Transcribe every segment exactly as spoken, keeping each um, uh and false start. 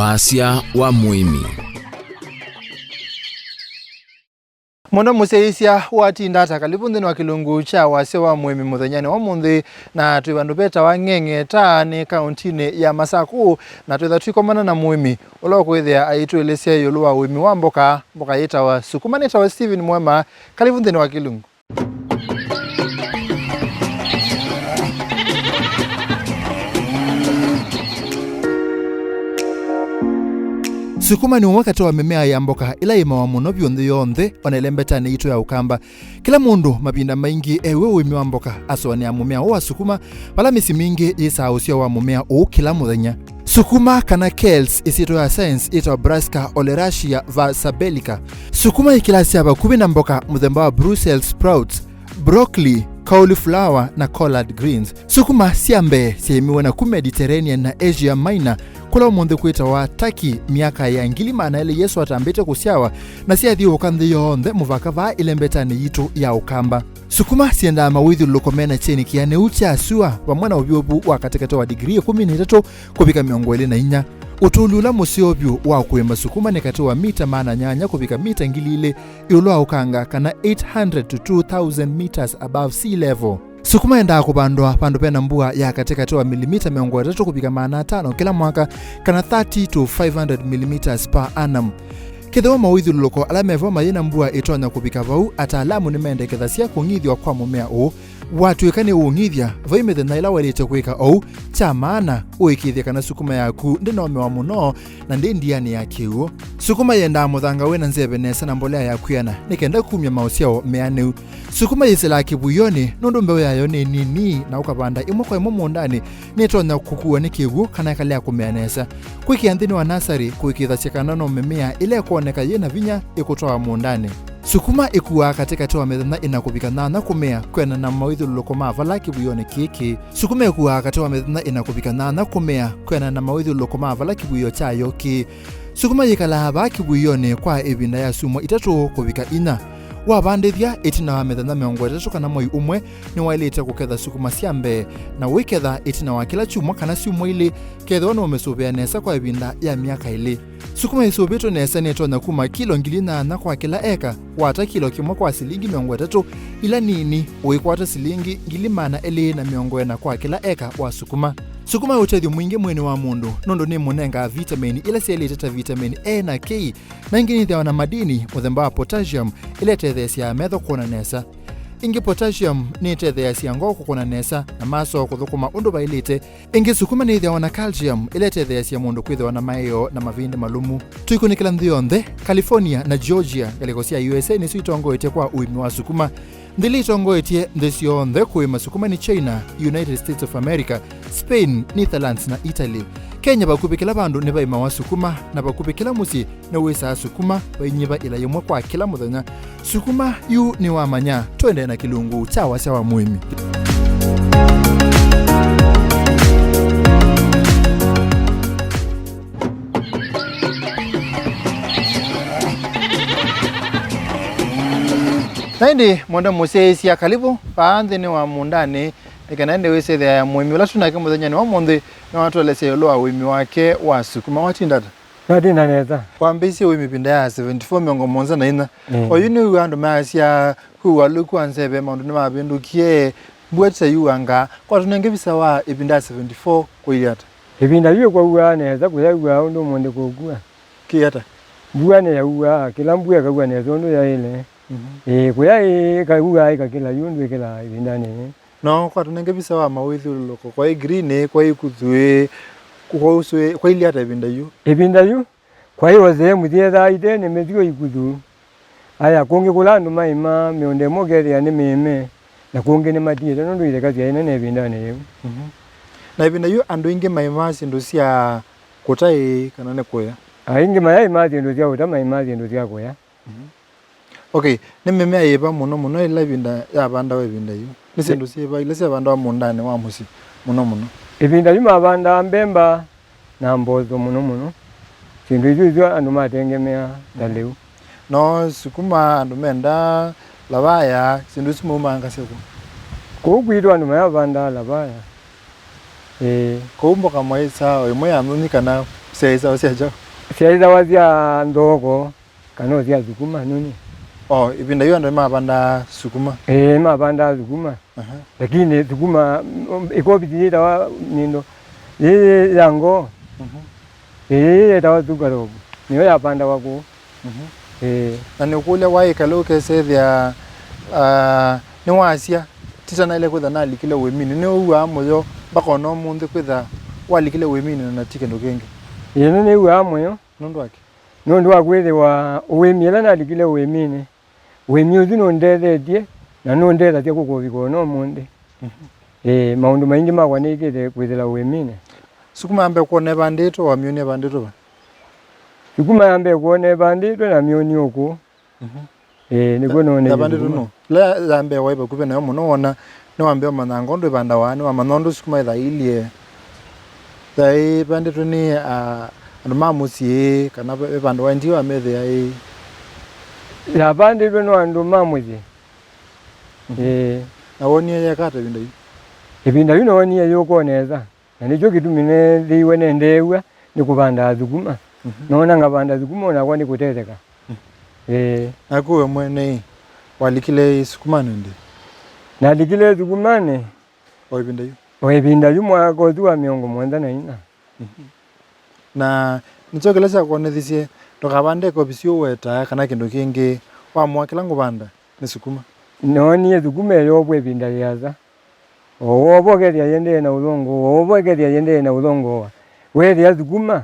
Wasya wa mũĩmi. Mũno mũsyaĩĩsya watinda ata, kalivu nthĩnĩ wa kĩlungu kya wasya wa mũĩmi mũthenyanĩ wa ũmũnthĩ, na twĩ vandũ vetawa Ng'eng'eta nĩ kaũntinĩ ya Masakũ, na twĩtha twikomana na mũĩmi ũla ũkwĩthĩa aitũelesya ĩũlũ wa ũĩmi wa mboka, mboka yĩtawa sukuma. Nĩtawa Steven Mwema, kalivu nthĩnĩ wa kĩlungu. Sukuma nĩ ũmwe katĩ wa mĩmea ya mboka ĩla yĩmawa mũno vyũ nthĩ yonthe, ona ĩlembetanĩ yitũ ya Ũkamba. Kĩla mũndũ mavinda maingĩ ew'e ũĩmi wa mboka asũanĩa mũmea ũũ wa sukuma, vala mĩsyĩ mingĩ yĩsaa ũsyao wa mũmea ũũ kĩla mũthenya. Sukuma, kana kales, ĩsyĩtwa ya science yĩtawa Brassica oleracea versabellica. Sukuma yĩ kĩlasi ya vakuvĩ na mboka mũthemba wa Brussels sprouts, broccoli, cauliflower, na collard greens. Sukuma sya mbee syaĩmiwe naku Mediterranean na Asia Minor, kũla ũmũnthĩ kwĩtawa Turkey, myaka ya ngili maana elĩ Yesũ atambĩte kũsyawa, na syathyũũka nthĩ yonthe mũvaka vaa ĩlembetanĩ yitũ ya Ũkamba. Sukuma syendaa mawĩthyũlũlũko mena kyeni kĩanĩu kya sua, vamwe na ũvyũvu wa katĩkatĩ wa ndigilii ĩkũmi na itatũ kũvika mĩongo ĩlĩ na inya. Ũtũlu ũla mũseo vyũ wa kũĩma sukuma nĩ katĩ wa mita maana nyanya kũvika mita ngili ilĩ ĩũlũ wa ũkanga, kana eight hundred to two thousand meters above sea level. Sukuma yendaa kũvandwa vandũ vena mbua ya katĩkatĩ wa milimita mĩongo ĩtatũ kũvika maana atano kĩla mwaka, kana thirty to five hundred millimeters per annum. Kethĩwa mawĩthyũlũlũko ala me vo mayĩ na mbua ĩtonya kũvika vau, ataalamu nĩmendekethasya kũng'ithw'a kwa mũmea ũũ. Watw'ĩka nĩũũng'ithya, vai mĩthenya ĩla waĩlĩte kwĩka ũu. Kya maana, ũĩkĩĩthye kana sukuma yaku ndĩnomewa mũno na ndĩ ndianĩ ya kĩw'ũ. Sukuma yendaa mũthanga wĩna nzeve nesa na mbolea ya kwĩana nĩ kenda kumya maũsyao meanĩu. Sukuma yĩsĩlaa kĩvuĩonĩ nũndũ mbeũ yayo nĩ nini, na ũkavanda ĩmwe kwa ĩmwe mũũndanĩ, nĩtonya kũkuwa nĩ kĩw'ũ kana ĩkalea kũmea nesa. Kwĩkĩa nthĩnĩ wa nasarĩ kũĩkĩĩthasya kana no mĩmea ĩla ĩkwoneka yĩ na vinya ĩkũtwawa mũũndanĩ. Sukuma ĩkuaa katĩkatĩ wa mĩthenya ĩna kũvika nyanya kũmea, kwĩanana na mawĩthyũlũlũko ma vala kĩvuĩonĩ kĩĩ kĩĩ. Sukuma ĩkuaa katĩ wa mĩthenya ĩna kũvika nyanya kũmea, kwĩanana na mawĩthyũlũlũko ma vala kĩvuĩo kyayo kĩĩ. Sukuma yĩkalaa vaa kĩvuĩonĩ kwa ĩvinda ya syumwa itatũ kũvika inya. Wavandĩthya ĩtina wa mĩthenya mĩongo ĩtatũ kana mwei ũmwe, nĩwaĩlĩte kũketha sukuma sya mbee, na ũiketha ĩtina wa kĩla kyumwa kana syumwa ilĩ, kethĩwa nũũmĩsũvĩa nesa kwa ĩvinda ya myaka ĩlĩ. Sukuma ĩsũvĩtwe nesa nĩtonya kuma kilo ngili nyanya kwa kĩla eka, wata kilo kĩmwe kwa silingi mĩongo ĩtatũ, ila nini ũikwata silingi ngili maana elĩ na mĩongo ĩna kwa kĩla eka wa sukuma. Sukuma ĩ ũtethyo mwingĩ mwĩĩnĩ wa mũndũ nũndũ nĩmũnengaa vitameni ila syaĩlĩte ta vitameni A na K, na ĩngĩ nĩthĩawa na madini mũthemba wa potassium ĩla ĩtetheesyaa metho kwona nesa. Ĩngĩ potassium nĩĩtetheeasya ngoo kũkũna nesa na maso kũthũkũma ũndũ vaĩlĩte. Ĩngĩ sukuma nĩĩthĩawa na calcium ĩla ĩtetheeasya mũndũ kwĩthĩwa na maĩo na mavĩndĩ malũmu. Tũikũnĩkĩla nthĩ yonthe, California na Georgia, ngalĩko sya U S A nĩsyo itongoetye kwa ũĩmi wa sukuma. Nthĩ ila itongoetye nthĩ syonthe kũĩma sukuma nĩ China, United States of America, Spain, Netherlands, na Italy. Kenya, vakuvĩ kĩla vandũ nĩvaĩmawa sukuma, na vakuvĩ kĩla mũsyĩ nĩwĩsaa sukuma, vainyĩva ĩla yĩmwe kwa kĩla mũthenya. Sukuma yu nĩwamanya. Tũendee na kĩlungu kya wasya wa mũĩmi. Na ĩndĩ, mwendwa mũsyaĩĩsya, kalivu vaa nthĩnĩ wa mũũndanĩ, nĩ kana ĩndĩ wĩsĩ ĩthĩa ya mũĩmi ũla twĩ nake mũthenyanĩ wa ũmũnthĩ, nĩwatũelesya ĩũlũ wa ũĩmi wake wa sukuma. Watinda ata? Natinda nesa. Wambĩĩisye ũĩmi ĩvinda ya seventy-four, mĩongo mũonza na inya. Mm. Oyu nĩw'aa andũ mayasya kwĩ ũalyũku wa nzeve, maũndũ nĩmavĩndũkie, mbua ti ta yuangaa. Kwa tũnenge visa wa ĩvinda ya seventy-four kũilyĩ ata? Ĩvinda yu ĩkwauaa nesa, kũyauaa ũndũ ũmũnthĩ kũkua. Kĩ ata? Mbua nĩyauaa, kĩla mbua ĩkaua nesa ũndũ yaĩle. Mhm. Ĩĩ, kũya ĩkaua ĩkakĩla yu ũndũ ĩkĩlaa ĩvindanĩ yĩĩ. No, kwa tũnenge visa wa mawĩthyũlũlũko, kwaĩ green, kwaĩ ikuthu, kwaĩ ũswĩ, kwailyĩ ata ĩvinda yu? Ĩvinda yu, kwaĩ o sehemu syethaa ite nĩ mĩthyũ ikuthu. Aya, kũngĩ kũla andũ maĩmaa mĩũnda ĩmwe ũkethĩa nĩ mĩĩme, na kũngĩ nĩmatiĩte nũndũ itheka syaĩ nene ĩvindanĩ yĩu. Mhm. Na ĩvinda yu andũ aingĩ maĩmaa syĩndũ sya kũtaĩ kana nĩ kũya? Aingĩ mayaĩmaa syĩndũ sya ũta, maĩmaa syĩndũ sya kũya. Mhm. Okay, nĩ mĩmea yĩva mũno mũno ĩla ĩvinda yavandawa ĩvinda yu? Nĩ syĩndũ syĩva ila syavandawa mũũndanĩ wa mũsyĩ mũno mũno? Ĩvinda yu mavandaa mbemba na mboso mũno mũno. Syĩndũ isu isyo andũ matengemeaa ta lĩu. No sukuma andũ mendaa, lavaya, syĩndũ isu maumanga syakũ? Kũu kwitũ andũ mayavandaa lavaya. Ĩĩ. Kũu mboka mwaĩsaa o ĩmwe ya nyũnyi kana Syaĩsawa sya kyaũ? Syaĩsawa sya nthoko, kana o sya sukuma, nũnĩ. O, ĩvinda yu andũ nĩmavandaa sukuma? Ĩĩ, nĩmavandaa sukuma. Aha. Lakini sukuma, mm, ĩkoviti yĩtawa nĩndo, yĩĩ ya ngoo. Mhm. Ĩĩ, yĩtawa sugarogu. Nĩyo yavandawa kũu. Mhm. Ĩĩ. Na nĩũkũlya waĩ ĩkalĩ ũkesethĩa, ah, nĩwasya, ti ta naĩle kwĩtha nalikile ũĩminĩ. Nĩũw'aa mũyo mpaka ona ũmũnthĩ kwĩtha walikile ũĩminĩ na ti kĩndũ kĩngĩ? Ĩĩ, nĩnĩw'aa mũyo. Nũndũ wa kĩ? Nũndũ wa kwĩthĩwa ũĩmi, ĩla nalikile ũĩminĩ, ũĩmi ũsu nũndethetye na nũndethasya kũkũvika ona ũmũnthĩ. Mhm. Ĩĩ, maũndũ maingĩ makwa nĩkĩte kwĩthĩla ũĩminĩ. Sukuma ya mbee kwona ĩvandĩtwe, wamyonie ĩvandĩtwe va? Sukuma ya mbee kwona ĩvandĩtwe, namyonie ũkũũ. Mhm. Ĩĩ, nĩkw'o nonete. Yavandĩtwe nũũ? Ĩla ya mbee waĩ vakuvĩ nayo mũno, wona nĩwambĩa ũmanya ngoo ndũ ĩvandawa, nĩwamanya ũndũ sukuma ĩthaĩlye. Yaĩ ĩvandĩtwe nĩ, ah, andũ ma mũsyĩ, kana ve vandũ waendie wamĩthĩa ĩ? Yavandĩtwe nĩ andũ ma mũsyĩ. Mhm. Ĩĩ. Na wonie yeka ata ĩvinda yu? Ĩvinda yu noonie yũka o nesa. Na nĩkyo kĩtumi neethĩiwe nendeew'a nĩ kũvanda thukuma. Mhm. Noona ngavanda thukuma, o nakwa nĩkũtetheka. Mhm. Ĩĩ. Naku we mwene-ĩ, walikile sukumanĩ ndĩ? Nalikile thukumanĩ. O ĩvinda yu? O ĩvinda yu, mwaka ũsu wa mĩongo mũonza na ina. Mhm. Na nĩkyo kĩla kyakwonethisye ndũkavande ĩkovi syũ wetaa kana kĩndũ kĩngĩ, wamũa kĩla ngũvanda nĩ sukuma? Noonie thukuma ĩyovwa ĩvinda yĩasa. O wova ũkethĩa yĩendee na ũthongoo, o wova ũkethĩa yĩendee na ũthongooa. Weethĩa thukuma,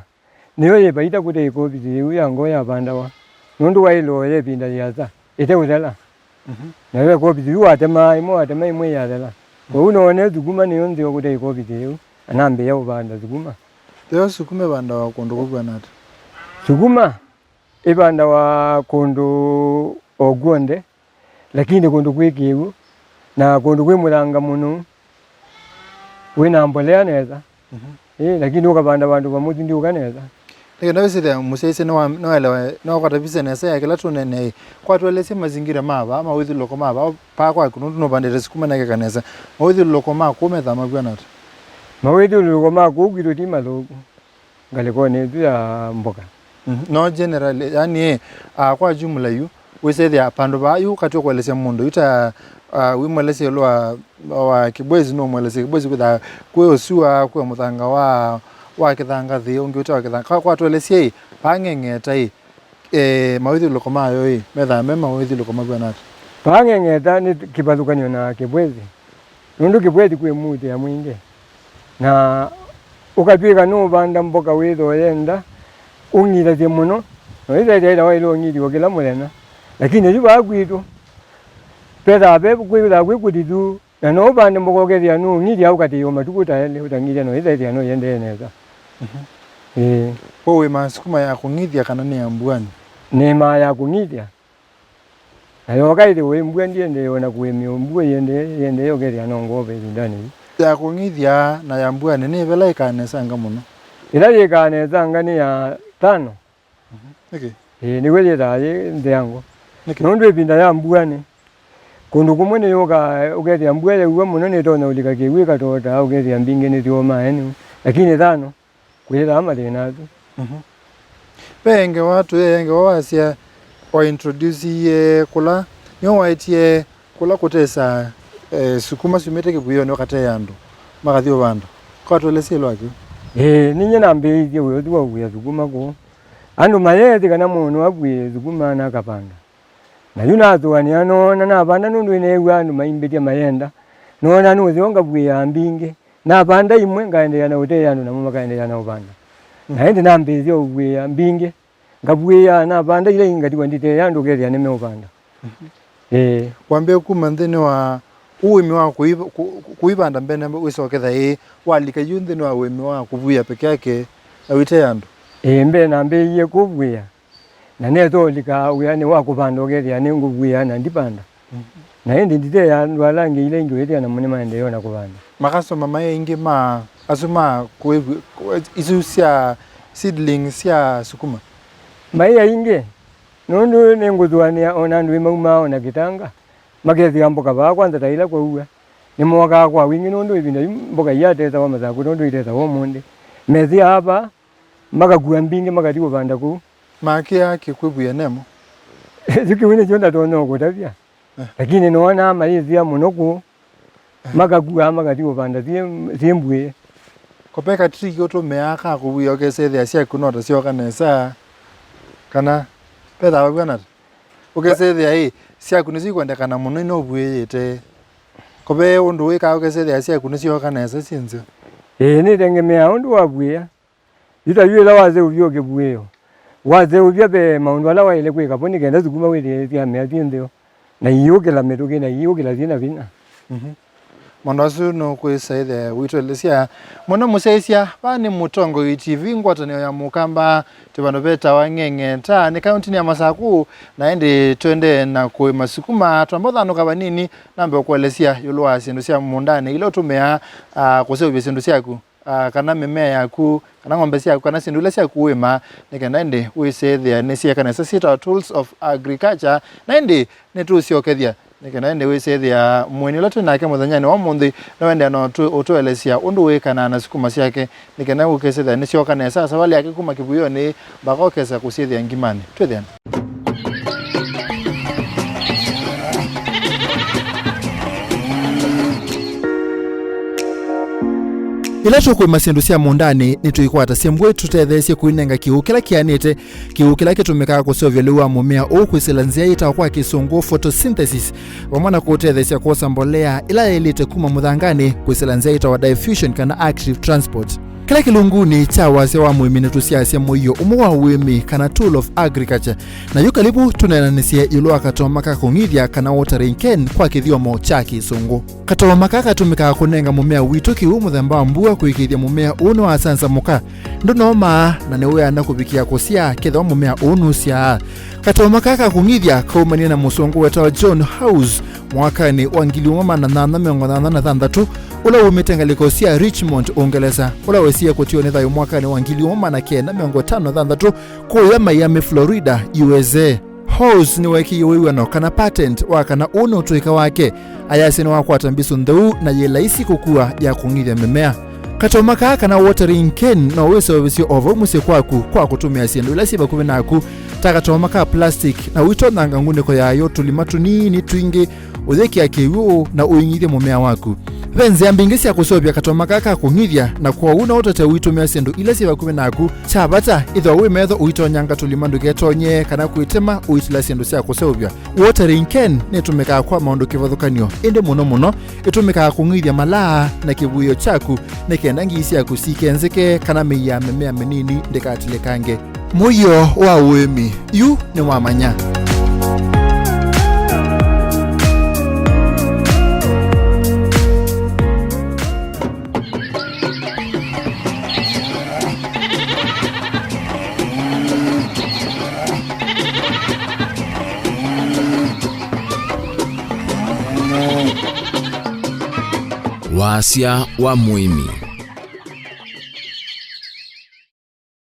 nĩyo yĩ vaita kũte ĩkoviti yĩu ya ngoo yavandawa, nũndũ waĩle oya ĩvinda yĩasa ĩte ũthela. Mhm. Nayo ĩkoviti yu watemaa ĩmwe, watema ĩmwe ĩyathela. Kwoou noone thukuma nĩyo nzeo kũte ĩkoviti yĩu, na nambĩĩa ũvanda thukuma. Yo sukuma ĩvandawa kũndũ kũkw'ana ata? Sukuma ĩvandawa kũndũ o kw'onthe, lakini kũndũ kwĩ kĩw'ũ, na kũndũ kwĩ mũthanga mũnũu, wĩ na mbolea nesa. Mhm. Ĩĩ, lakini ũkavanda vandũ vamũthindiũka nesa. Nĩ kenda wĩsĩthĩa mũsyaĩĩsya nĩwa-, nĩwaelewa, nĩwakwata visa nesa ya kĩla tũneenea. Kwa tũelesye mazingira ma vaa, mawĩthyũlũlũko ma vaa, paa kwaku, nũndũ nũvandĩte sukuma na keka nesa. Mawĩthyũlũlũko ma kũu methaa mavw'ana ata? Mawĩthyũlũlũko ma kũu kwitũ ti mathũku ngalĩkonĩ ĩsu ya mboka. Mhm. No generally, yani, ah, kwa jumla yu, wĩsethĩa vandũ vaa yu katw'a kũelesya mũndũ yu ta, ah, wĩmũelesya ĩũlũ wa, wa Kibwezi, nũmũelesya Kibwezi kwĩthaa kwĩ ũsua, kwĩ mũthanga wa, wa kĩthangathĩ, ũngĩ ũte wa kĩthanga. Kwa, kwa tũelesye ĩ, vaa Ng'eng'eta ĩ, eh, mawĩthyũlũlũko mayo ĩ, methaa me mawĩthyũlũlũko mavw'ana ata? Vaa Ng'eng'eta nĩ kĩvathũkany'o na Kibwezi. Nũndũ Kibwezi kwĩ mũutĩa mwingĩ, na ũkatw'ĩka nũũvanda mboka wĩtha ũyenda ũng'ithasye mũno, na ũyĩthaĩthya ĩla waĩle ũng'ithio kĩla mũthenya. Lakini yu vaa kwitũ, vethaa ve kwĩthaa kwĩ kũthithu, na no ũvande mboka ũkethĩa nũũng'ithya ũkatĩĩwa matukũ ta elĩ ũtang'ithya, na ũyĩthaĩthya no ĩendee nesa. Mhm. Ĩĩ. Kwoou wĩmaa sukuma ya kũng'ithya kana nĩ ya mbuanĩ? Nĩmaa ya kũng'ithya. Na yooka ĩthĩwa ĩ mbua, ndiendee o na kũĩmĩa o mbua ĩendee, ĩendee ũkethĩa no ngoo ve ĩvindanĩ yĩu. Ya kũng'ithya na ya mbuanĩ nĩ ĩvela yĩkaa nesanga mũno? Ĩla yĩkaa nesanga nĩ ya tano. Mhm. Nĩkĩ? Ĩĩ, nĩw'o yĩthaa yĩ nthĩango. Nĩkĩ? Nũndũ ĩvinda ya mbuanĩ, kũndũ kũmwe nĩyũkaa ũkethĩa mbua yaua mũno nĩtonya ũlika kĩw'ũ ĩkatotaa, ũkethĩa mbingĩ nĩsyoomaa nĩu. Lakini tano, kwĩthĩawa mathĩna asu. Mhm. Ve ngewa, tũye ngewa wasya, wa introduce kũla, nĩwe waetie kũla kũtesa, eh, sukuma syumĩte kĩvuĩonĩ ũkatee andũ, makathi ũvanda. Kwa tũelesye ĩlwa kĩu. Ĩĩ, ninyie nambĩĩisye wĩa ũsu wa kũvuĩa sukuma kũu. Andũ mayeethĩ kana mũndũ avuĩe sukuma na akavanda. Na yu nathũanĩa, noona navanda nũndũ nĩneew'aa andũ maimbĩtya mayenda. Noona nũseo ngavuĩaa mbingĩ. Navanda imwe, ngaendeea na ũteea andũ namo makaendeea na ũvanda. Na ĩndĩ nambĩĩsya ũvuĩa mbingĩ, ngavuĩa, navanda ila ingĩ ngatiwa nditeea andũ ũkethĩa nĩmeũvanda. Mhm. Ĩĩ. Wambĩe kuma nthĩnĩ wa ũĩmi wa kũi-, kũ-, kũivanda mbene wĩsoketha ĩĩ, walika yu nthĩnĩ wa ũĩmi wa kũvuĩa peke yake na ũiteea andũ? Ĩĩ, mbee nambĩĩie kũvuĩa. Na nesa ũlika wĩanĩ wa kũvanda ũkethĩa nĩngũvuĩa na ndivanda. Mhm. Na ĩndĩ nditeea andũ ala angĩ ila ingĩ wĩthĩa namo nĩmaendee o na kũvanda. Makasitoma maĩ aingĩ ma asu ma kũĩvu-, isu sya seedling sya sukuma? Maĩ aingĩ, nũndũ nĩngũthũanĩa o na andũ ĩmaumaa o na kĩtanga, makethĩa mboka vaa kwanza ta ila kwaua. Nĩmokaa kwa wingĩ nũndũ ĩvinda yu mboka iyatethawa mathakũ nũndũ itesawa ũmũnthĩ. Methĩaa vaa, makakua mbingĩ makathi kũvanda kũu. Makĩaa kĩkw'ũ ĩvuĩ nemo? Ĩsu kĩu nĩkyo ndatonya kũtavya. Eh. Lakini noonaa mayĩthĩa mũno kũu. Eh. Makakuaa makathi kũvanda syĩ, syĩ mbuĩ. Ko ve katiti ũtũmĩaa ka kũvuĩa ũkesethĩa syaku no ta syoka nesa? Kana vethĩawa vw'ana ata? Ũkesethĩa ĩ, syaku nĩsyo ikwendekana mũno ino ũvuĩĩte. Ko ve ũndũ wĩkaa ũkesethĩa syaku nĩsyooka nesa syĩ nzeo? Ĩĩ, nĩtengemeaa ũndũ wavuĩa. Yu ta yu ĩla waseũvya ũkĩvuĩo, waseũvya ve maũndũ ala waĩle kwĩka vo nĩ kenda sukuma wĩthĩe syamea syĩ ntheo, na iũkĩla mĩtũkĩ, na iũkĩla syĩ na vinya. Mhm. Maũndũ asu nũkwĩsa ĩthĩa witũelesya. Mũno mũsyaĩĩsya, vaa nĩ Mũtongoi T V, ngwatanĩo ya Mũkamba, twĩ vandũ vetawa Ng'eng'eta, nĩ kaũntinĩ ya Masakũ, na ĩndĩ twendee na kũĩma sukuma, twamba ũthanũka vanini, nambe ũkũelesya ĩũlũ wa syĩndũ sya mũũndanĩ ila ũtũmĩaa, ah, kũseũvya syĩndũ syaku, ah, kana mĩmea yaku, kana ng'ombe syaku, kana syĩndũ ila syaku ũĩmaa, nĩ kenda ĩndĩ wĩsethĩa nĩsyĩeka nesa, syĩtawa tools of agriculture, na ĩndĩ nĩtũũsyokethya. Nĩ kenda ĩndĩ wĩsethĩa mũeni ũla twĩ nake mũthenyanĩ wa ũmũnthĩ, no ende na ũtũ-, ũtũelesya ũndũ wĩkanaa na sukuma syake, nĩ kenda ũkesethĩa nĩsyoka nesa savalĩ yake kuma kĩvuĩonĩ mbaka ũkesa kũsyĩthĩa ngimanĩ. Twĩthĩane. Ĩla tũkũĩma syĩndũ sya mũũndanĩ, nĩtũikwatasya mbũĩ tũtetheesye kũinenga kĩw'ũ kĩla kĩanĩte, kĩw'ũ kĩla kĩtũmĩkaa kũseũvya lĩu wa mũmea ũũ kwĩsĩla nzĩa yĩtawa kwa Kĩsũngũ photosynthesis, vamwe na kũũtetheesya kwosa mbolea ĩla yaĩlĩte kuma mũthanganĩ kwĩsĩla nzĩa yĩtawa diffusion kana active transport. Kĩla kĩlungunĩ kya wasya wa mũĩmi nĩtũsyaasya mũio ũmwe wa ũĩmi kana tool of agriculture, na yu karibu tũneenanĩsye ĩũlũ wa katooma ka kũng'ithya kana watering can kwa kĩthyomo kya Kĩsũngũ. Katooma kaa katũmĩkaa kũnenga mũmea witũ kĩw'ũ mũthemba wa mbua kũĩkĩĩthya mũmea ũũ nĩwasansamũka, ndũnomaa, na nĩwĩana kũvikĩa kũsyaa kethĩwa mũmea ũũ nũsyaa. Katooma kaa ka kũng'ithya kaumanie na mũsũngũ wetawa John Hawes mwakanĩ wa ngili ũmwe maana nyanya mĩongo nyanya na thanthatũ, ũla wumĩte ngalĩko sya Richmond, Ũngelesa, ũla wesie kũtiwa nĩ thayũ mwakanĩ wa ngili ũmwe maana kenda mĩongo ĩtano na thanthatũ kũya Miami, Florida, U S A. Hawes nĩweekĩie wĩw'ano kana patent wa kana ũũ nĩ ũtũĩka wake. Ayasya nĩwakwata mbisũ ntheu na yĩ laisi kũkua ya kũng'ithya mĩmea. Katooma kaa kana watering can no wĩseũvĩsye o vau mũsyĩ kwaku kwa kũtũmĩa syĩndũ ila syĩ vakuvĩ naku, ta katooma ka plastic, na ũitonyanga ngunĩko yayo tũlima tũnini twingĩ, ũyĩkĩa kĩw'ũ na ũing'ithye mũmea waku. Ve nzĩa mbingĩ sya kũseũvya katooma kaa ka kũng'ithya, na kwoou no ũtate ũitũmĩa syĩndũ ila syĩ vakuvĩ naku. Kya vata, ĩthĩwa wĩ metho ũitonyanga tũlima ndũketonye kana kwĩtema ũitĩla syĩndũ sya kũseũvya. Watering can nĩtũmĩkaa kwa maũndũ kĩvathũkany'o, ĩndĩ mũno mũno ĩtũmĩkaa kũng'ithya malaa na kĩvuĩo kyaku, nĩ kenda ngii syaku sikenzeke kana mĩi ya mĩmea mĩnini ndĩkatilĩkange. Mũio wa ũĩmi, yu nĩwamanya. Wasya wa mũĩmi.